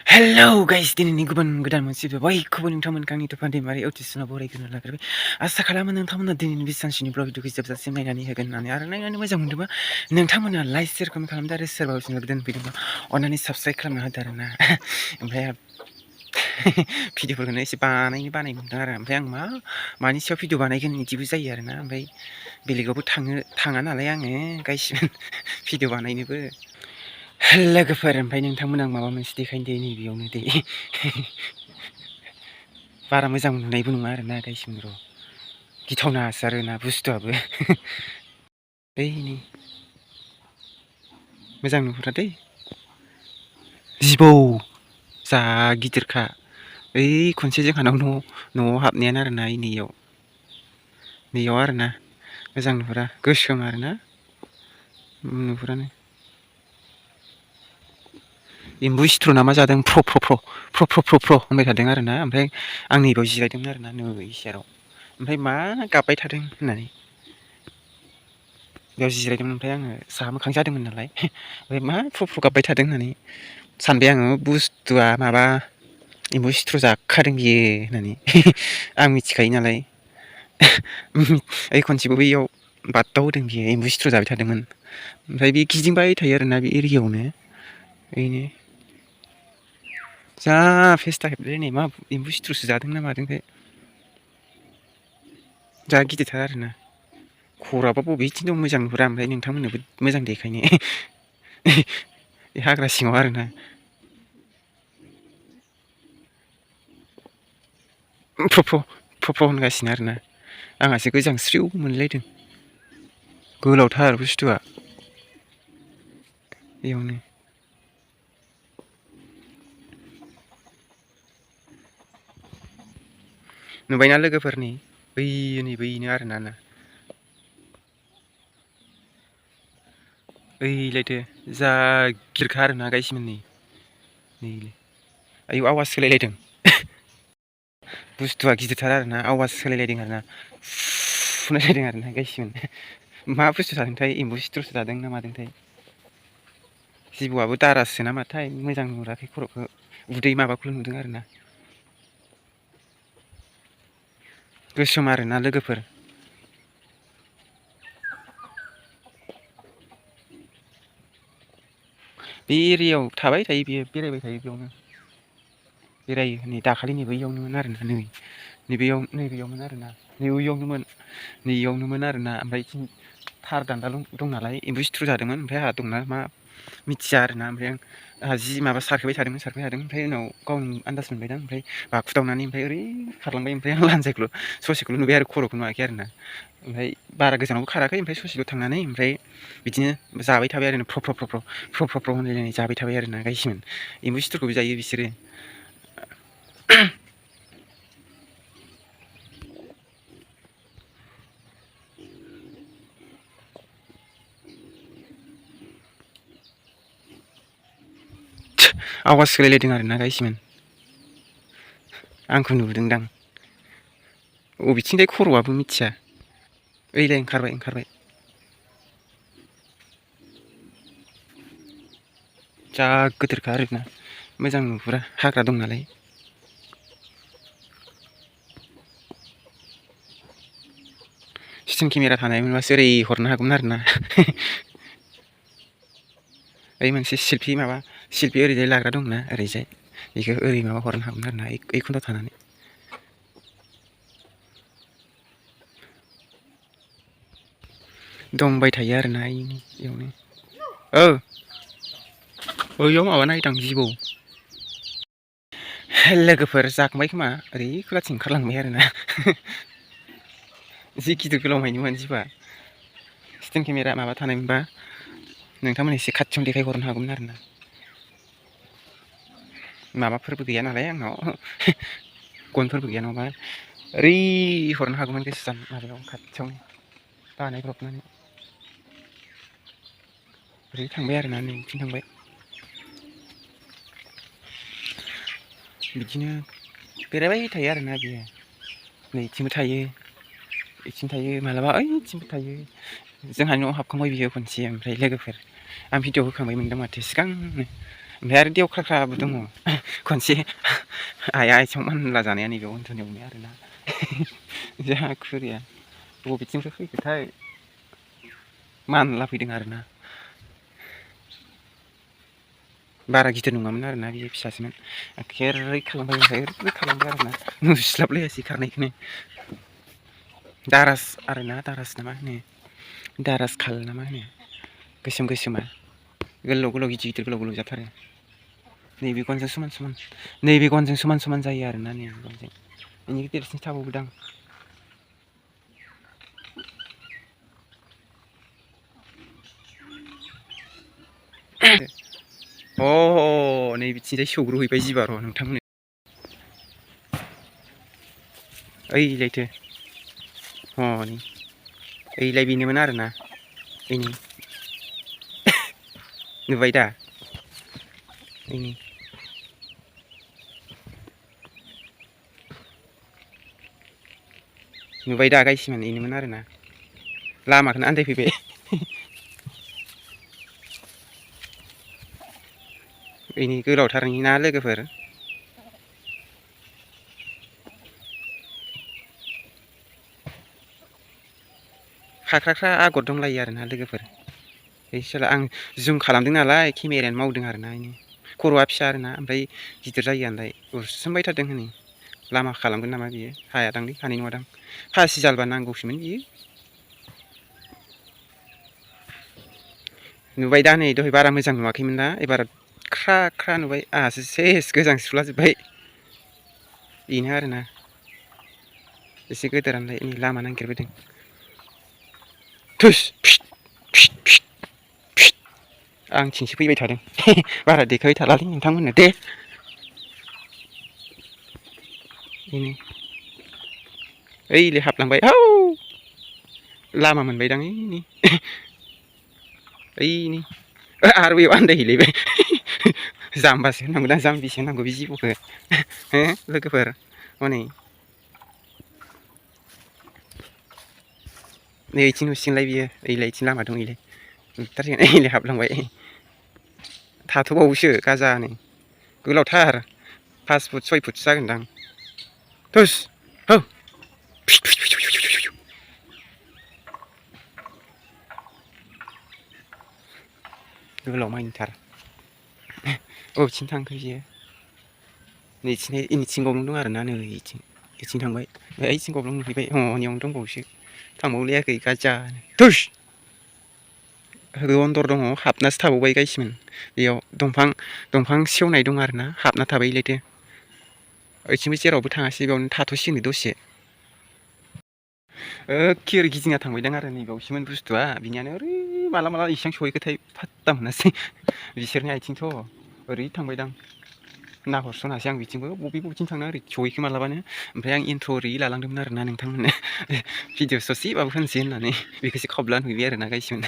Hello guys, दिनैनि गोदान मोनसे बयखौबो नोंथांमोनखौ आंनि तुफान दैमारि अटिसनाव बरायग्रोनो लाग्रोबाय। आसा खालामो नोंथांमोना दिनैनि बे सानसेनि ब्लग भिडिअखौ जोबजासिम नायनानै होगोन होननानै आरो नायनानै मोजां मोनदोंबा नोंथांमोना लाइक शेयार कमेन्ट खालामदो आरो सोरबा गोदान फैदोंबा अन्नानै साबस्क्राइब खालामना होदो आरोना। ओमफ्राय भिडिअफोरखौनो एसे बानाय मोनदों आरो ओमफ्राय आं मानि सायाव भिडिअ बानायगोन बिदिबो जायो आरोना। ओमफ्राय बेलेगावबो थाङा नालाय आङो गाइस भिडिअ बानायनोबो। लोगोफोर ओमफ्राय नोंथांमोना आं माबा मोनसे देखायनो दे नैबेयावनो दे बारा मोजां नुनायबो नङा आरोना गाइस र' गिथावनासो आरोना बुस्थुआबो दै नै मोजां नुहुरा दै जिबौ जा गिदिरखा ओइ खनसे जोंहानाव न'आव हाबनायानो आरोना नैयाव आरोना मोजां नुहुरा गोसोम आरोना नुहुरानो एम्बु सिथ्र' ना मा जादों फ्र होनबाय थादों आरोना। ओमफ्राय आं नैबेयाव जिरायदोंमोन आरोना नै सेराव ओमफ्राय मा गाबबाय थादों होननानै बेयाव जिरायदोंमोन। ओमफ्राय आङो साहा मोखां जादोंमोन नालाय ओमफ्राय मा फ्र गाबबाय थादों होननानै सानबाय आङो बुस्थुआ माबा एम्बु सिथ्र' जाखादों बियो होननानै आं मिथिखायो नालाय ओइ खनसेबो बैयाव बागदाव होदों बियो एम्बु सिथ्र' जाबाय थादोंमोन। ओमफ्राय बे गिदिंबाय थायो आरोना बे एरियायावनो ओरैनो जा फेस्था हेबलायनाय मा एम्बु सिथ्र'सो जादों ना मादोंथाय जा गिदिरथार आरोना खर'आबा बबेथिं दं मोजां नुहुरा। ओमफ्राय नोंथांमोननोबो मोजां देखायनो बे हाग्रा सिङाव आरोना फ्र होनगासिनो आरोना आंहासो गोजांस्रिउ मोनलायदों गोलावथार बुस्थुआ बेयावनो नुबायना लोगोफोरनि बैनो आरोना ओइलायथो जा गिदिरखा आरोना गाइसमोन नै आयु आवाज सोलायलायदों बुस्थुआ गिदिरथार आरोना आवाज सोलायलायदों आरोना होनलायलायदों आरोना गाइसमोन मा बुस्थु जादोंथाय एम्बु सिथ्र'सो जादों ना मादोंथाय जिबौआबो दारासो नामाथाय मोजां नुहुराखै खर'खौ उदै माबाखौल' नुदों आरोना गोसोम आरोना लोगोफोर बे एरियायाव थाबाय थायो बियो बेरायबाय थायो बेयावनो बेरायो नै दाखालि बैयावनोमोन आरोना नैबेयावमोन आरोना नैयावनोमोन आरोना। ओमफ्राय थार दान्दा दं नालाय एम्बु सिथ्र' जादोंमोन ओमफ्राय आंहा दंना मा मिथिया आरोना। ओमफ्राय आंहा जि माबा सारखोबाय थादोंमोन ओमफ्राय उनाव गावनो आन्दाज मोनबायदां ओमफ्राय बाखुदावनानै ओमफ्राय ओरै खारलांबाय ओमफ्राय आं लान्जायखौल' ससेखौल' नुबाय आरो खर'खौ नुवाखै आरोना। ओमफ्राय बारा गोजानावबो खाराखै ओमफ्राय ससेल' थांनानै ओमफ्राय बिदिनो जाबाय थाबाय आरो फ्र होनलायलायनाय जाबाय थाबाय आरोना गाइसमोन एम्बु सिथ्रखौबो जायो बिसोरो आवाज सोलायलायदों आरोना गाइसमोन आंखौ नुदोंदां बबेथिंजाय खर'आबो मिथिया ओइलाय ओंखारबाय जा गोदोरखा आरोना मोजां नुहुरा हाग्रा दं नालाय स्टेन केमेरा थानायमोनबासो ओरै हरनो हागौमोन आरोना ओइ मोनसे सेल्फि ओरैजाय लाग्रा दंना ओरैजाय बेखौ ओरै माबा हरनो हागौमोन आरोना ओइ खन्दाव थानानै दंबाय थायो आरोना इयावनो बैयाव माबा नायदां जिबौ लोगोफोर जाखांबाय खोमा ओरै खोलाथिं ओंखारलांबाय आरोना जि गिदिर गोलाव मायनि जिबौआ स्टेन केमेरा माबा थानायमोनबा नोंथांमोन एसे खाथियावनो देखायहरनो हागौमोन आरोना माबाफोरबो गैया नालाय आंनाव गनफोरबो गैया नङाबा ओरै हरनो हागौमोन गोसो माबायाव खाथियावनो बानायब्रबनानै ओरै थांबाय आरोना नै बिथिं थांबाय बिदिनो बेरायबाय थायो आरोना बियो नैथिंबो थायो बिथिं थायो मालाबा ओइथिंबो थायो जोंहानि न'आव हाबखांबाय बियो खनसे ओमफ्राय लोगोफोर आं भिडिअ होखांबाय मोनदों माथो सिगांनो ओमफ्राय आरो देवख्राख्राबो दङ खनसे आइया आथिङाव मानला जानाया नैबेयाव उन्दुनायावनो आरोना जोंहा खुरिया बबेथिंसो फैखोथाय मानला फैदों आरोना बारा गिदिर नङामोन आरोना बियो फिसासोमोन खेरै खालामबाय ओमफ्राय ओरै खालामबाय आरोना नुस्लाबलायासै खारनायखौनो दारास आरोना दारास ना मा होनो दारास खाल ना मा होनो गोसोम गोसोमा गोलाव गोलाव गिदिर गिदिर गोलाव गोलाव जाथारो नैबे गनजों समान समान नैबे गनजों समान समान जायो आरोना नैबे गनजों बेनि देरसिन थाबावोदां अ नै बिथिंजाय सौग्रुहैबाय जिबा र' नोंथांमोन ओइलायथो हनै ओइलाय बेनोमोन आरोना ओइनि नुबाय दा ओइनि नुबाय दा गायसिमोन बेनोमोन आरोना लामाखौनो आन्दायफैबाय बेनि गोलावथारनि ना लोगोफोर फाख्रा आगर दंलायो आरोना लोगोफोर साला आं जुम खालामदों नालाय केमेरायानो मावदों आरोना बेनो खर'आ फिसा आरोना ओमफ्राय गिदिर जायो नालाय उरसोमबाय थादों हनै लामा खालामगोन नामा बियो हायादांलै हानाय नङादां फासि जालबा नांगौसोमोन बियो नुबाय दा नै दहाय बारा मोजां नुवाखैमोन ना एबार ख्रा ख्रा नुबाय आंहासो सेस गोजांस्रिउलाजोब्बाय बेनो आरोना एसे गोदोरालाय नै लामा नागिरबोदों थुस फिट फिट फिट फिट आंथिंसो फैबाय थादों बारा देखायबाय थालालै नोंथांमोननो दे बेनो ओइलै हाबलांबाय हौ लामा मोनबायदां ओइनि ओइनि आरो बैयाव आन्दायहैलायबाय जाम्बासो होननांगौना जाम्बिसो होननांगौ बे जिबौखौ हो लोगोफोर हनै नै इथिं नुसिगोनलाय बियो ओइलाय इथिं लामा दं ओइलाय नुथारसिगोन ओइलाय हाबलांबाय थाथ'बावोसो गाजानो गोलावथार 5 फुट 6 फुटसो जागोनदां थुस हौ गोलाव माइनथार बबेथिं थांखो बियो नैथिं गब्लं दं आरोना नै इथिं थांबाय ओइथिं गब्लं नुहैबाय हनियावनो दंबावोसो थांबावलायाखै गाजानो थुस दन्दर दङ हाबनासो थाबावबाय गायसिमोन बेयाव दंफां सेवनाय दं आरोना हाबना थाबायलायदो ओइथिंबो जेरावबो थाङासै बेयावनो थाथ'सिगोन दसे एखे ओरै गिदिंना थांबायदां आरो नैबावसोमोन बुस्थुआ बिनियानो ओरै माला इसां सहैखोथाय फात्ता मोनासै बिसोरनि आथिंथ' ओरै थांबायदां नाहरसनासै आं बिथिंबो बबेथिं थांना ओरै सहैखो मालाबानो ओमफ्राय आं इन्ट्र' ओरै लालांदोंमोन आरोना नोंथांमोननो भिडिअ ससेबाबो होनोसै होननानै बेखौसो खावब्ला नुहैबाय आरोना गायसिमोन